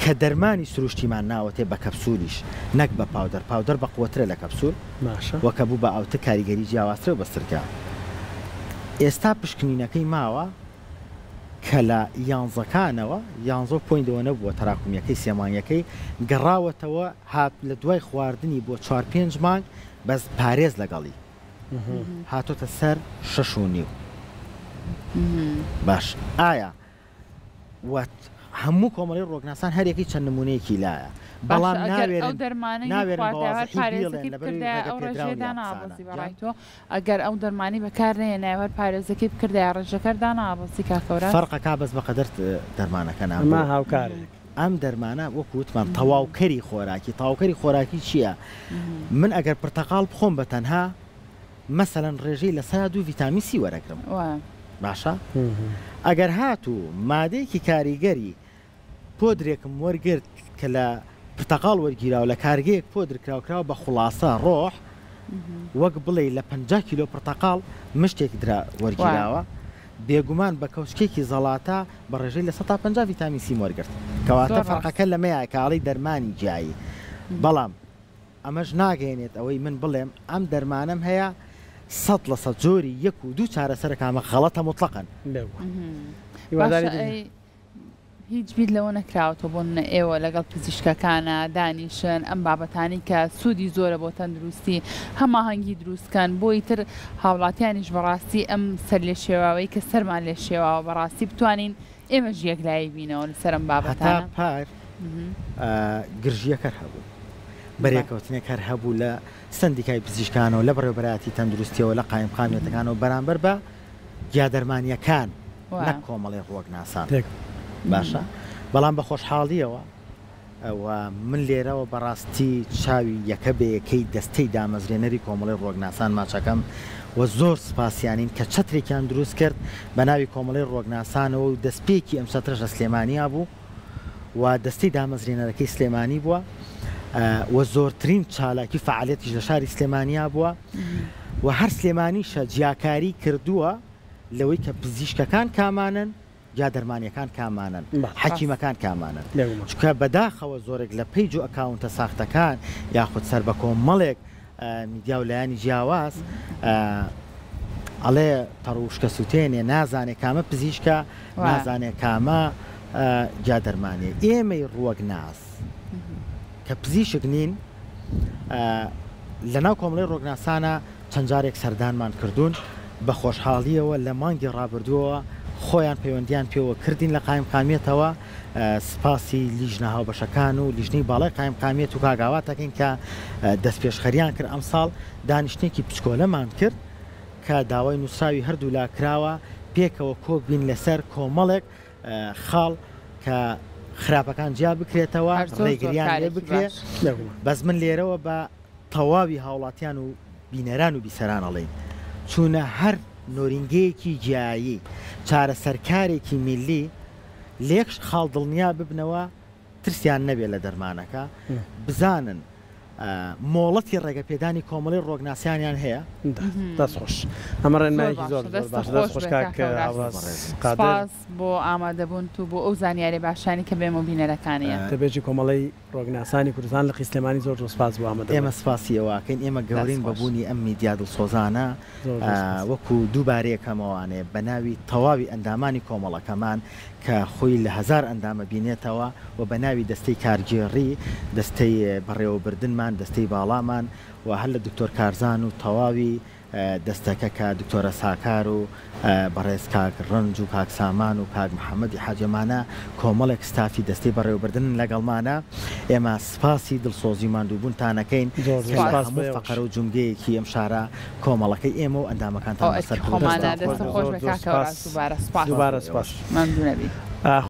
B: کە دەرمانی سروشتیمان ناوەتێ بە کەپسولیش نەک بە پاودەر پاودەر بە قوەترە لە کەپسول
C: باشە
B: وە کە بوو بە ئاوتر کاریگەری جیاوازترە و بەسترکە ئێستا پشکنینەکەی ماوە کە لە یانزەکانەوە یانزە و پۆینتەوە نەبووە تەراکومیەکەی سێ مانگەکەی گەڕاوەتەوە هات لە دوای خواردنی بۆ چوار پێنج مانگ بەس پارێز لەگەڵی هاتۆتە سەر شەش و نیو باش ئایا وە هەموو کۆمەڵی ڕۆکناسان هەریەکەی چەند نمونەیەکی لایە بەڵام
A: ئەو دەرمانەی پارێزەکەی بکردایە ئەو ڕێژەیە دانابەزی بەڕای تۆ ئەگەر ئەو دەرمانی بەکار نەهێنایە هەر پارێزەکەی بکردایە ڕێژەکەر دانابەزی کاکە وەراز.
B: فەرقەکا بەس بەقەدەر دەرمانەکە نا
C: ئەمە هاوکارێک.
B: ئەم دەرمانە وەکو وتمان تەواوکەری خۆراکی، تەواوکەری خۆراکی چییە؟ من ئەگەر پرتەقاڵ بخۆم بە تەنها مەسەلەن ڕێژەی 2% ڤیتامین سی وەرەگرم باشە؟ ئەگەر هاتوو مادەیەکی کاریگەری پۆدرێکم وەرگرت کە لە پرتەقاڵ وەرگیراوە لە کارگەیەک پۆدر کراوە کراوە بە خوڵاسە ڕۆح وەک بڵێی لە 50 کیلۆ پرتەقاڵ مشتێک درا وەرگیراوە بێگومان بە کەوچکێکی زەڵاتە بە ڕێژەی 50% ڤیتامین سیم وەرگرت. کەواتە فەرقەکە لەمەیە کە ئەڵێی دەرمانی گیایی. بەڵام ئەمەش ناگەیەنێت ئەوەی من بڵێم ئەم دەرمانەم هەیە 100% جۆری یەک و دوو چارەسەرەکە ئەمە غەڵەتە موتڵەقەن.
A: باشە ئەی هیچ بیر لەوە نەکراوەتەوە بۆ نمونە ئێوە لەگەڵ پزیشکەکانا دانیشن ئەم بابەتانەی کە سوودی زۆرە بۆ تەندروستی هەماهەنگی دروست کەن بۆ ئیتر هاوڵاتیانیش بەڕاستی ئەم سەرلێشێواوەی کە سەرمان لێ شێواوە بەڕاستی بتوانین ئێمەش یەکلایی بینەوە لەسەر ئەم
B: هەتا
A: بابەتانە.
B: پار گرژییەک هەر هەبوو، بەرێکەوتنێک هەر هەبوو لە سەندیکای پزیشکانەوە، لە بەڕێوەبەرایەتی تەندروستییەوە، لە قایمقامیەتەکانەوە بەرامبەر بە گیادەرمانییەکان نەک کۆمەڵی ڕووەکناسان. باشە بەڵام بە خۆشحاڵییەوە و من لێرەوە بەڕاستی چاوی یەکە بە یەکەی دەستەی دامەزرێنەری کۆمەڵەی ڕووەکناسان ماچەکەم و زۆر سپاسیانین کە چەترێکیان دروست کرد بە ناوی کۆمەڵەی ڕووەکناسانەوە و دەستپێکی ئەم چەترەش لە سلێمانیا بوو و دەستەی دامەزرێنەرەکەی سلێمانی بووە و زۆرترین چالاکی و فەعالیەتیش لە شاری سلێمانیا بووە و هەر سلێمانیشە جیاکاری کردووە لەوەی کە پزیشکەکان کامانەن یا دەرمانیەکان کامانەن حەکیمەکان کامانەن چونکە بەداخەوە زۆرێک لە پەیج و ئەکاونتە ساختەکان یاخود سەر بە کۆمەڵێک میدیا و لایەنی جیاواز ئەڵێ تەڕوشکە سوتێنێ نازانێ کامە پزیشکە نازانێ کامە گیا دەرمانیە ئێمەی ڕوەک ناس کە پزیشک نین لەناو کۆمەڵی ڕۆگناسانە چەند جارێک سەردانمان کردوون، بە خۆشحاڵییەوە لە مانگی ڕابردووەوە خۆیان پەیوەندییان پێوە کردین لە قایمقامیەتەوە، سپاسی لیژنە هاوبەشەکان و لیژنەی باڵای قایمقامیەت و کاک ئاوات ئەکەین کە دەستپێشخەریان کرد، ئەمساڵ دانیشتنێکی بچکۆلەمان کرد کە داوای نووسراوی هەردوولا کراوە پێکەوە کۆک بین لەسەر کۆمەڵێک خاڵ کە خراپەکان جیا بکرێتەوە، ڕێگریان لێ بکرێ، بەس من لێرەوە بە تەواوی هاوڵاتیان و بینەران و بیسەران ئەڵێین چوونە هەر نۆرینگەیەکی گیایی چارەسەرکارێکی میللی لە یەک خاڵ دڵنیا ببنەوە ترسیان نەبێت لە دەرمانەکە بزانن مۆڵەتی ڕێگەپێدانی کۆمەڵی ڕۆگناسیانیان هەیە.
C: دەست خۆش ئەمە ڕێنمایەکی زۆر زۆر باشە دەست خۆش کاک هاوڕاز قادر.
A: سپاس بۆ ئامادەبوونت و بۆ ئەو زانیاریە باشانەی کە بێمە و بینەرەکانیە.
C: وتەبێژی کۆمەڵەی ڕۆگناسانی کوردستان لقی سلێمانی زۆر زۆر سپاس بۆ ئامادەبوونت.
B: ئێمە سپاسی ئێوە ئەکەین، ئێمە گەورەین بە بوونی ئەم میدیا دڵسۆزانە، وەکو دووبارە یەکەمەوانێ بە ناوی تەواوی ئەندامانی کۆمەڵەکەمان کە خۆی لە هەزار ئەندامە بینێتەوە و بە ناوی دەستەی کارگێڕی، دەستەی بەڕێوەبردنمان، دەستەی باڵامان و هەر لە دکتۆر کارزان و تەواوی. دەستەکە کە دکتۆرە ساکار و بەڕێز کاک ڕەنج و کاک سامان و کاک محەمەدی حاجی ئەمانە کۆمەڵێک ستافی دەستەی بەڕێوەبردنن لەگەڵمانە ئێمە سپاسی دڵسۆزی و ماندووبوونتان ئەکەین
C: زۆر
B: کە لە
C: سپاس بۆ
B: هەموو
C: ئێوەش.
B: فەقەرە و جومگەیەکی ئەم شارە کۆمەڵەکەی ئێمە و ئەندامەکانتان
A: ئەو
B: بەسەر
A: ئەرکی خۆمانە
B: کەوتووە.
A: دەستت
C: زۆر
A: خۆش بێ
C: زۆر
A: کاکە
C: سپاس
A: هەوراز دووبارە سپاس
C: دووبارە
B: سپاس بۆ
C: سپاس.
B: ئێوەش.
A: مەمنوونە بی.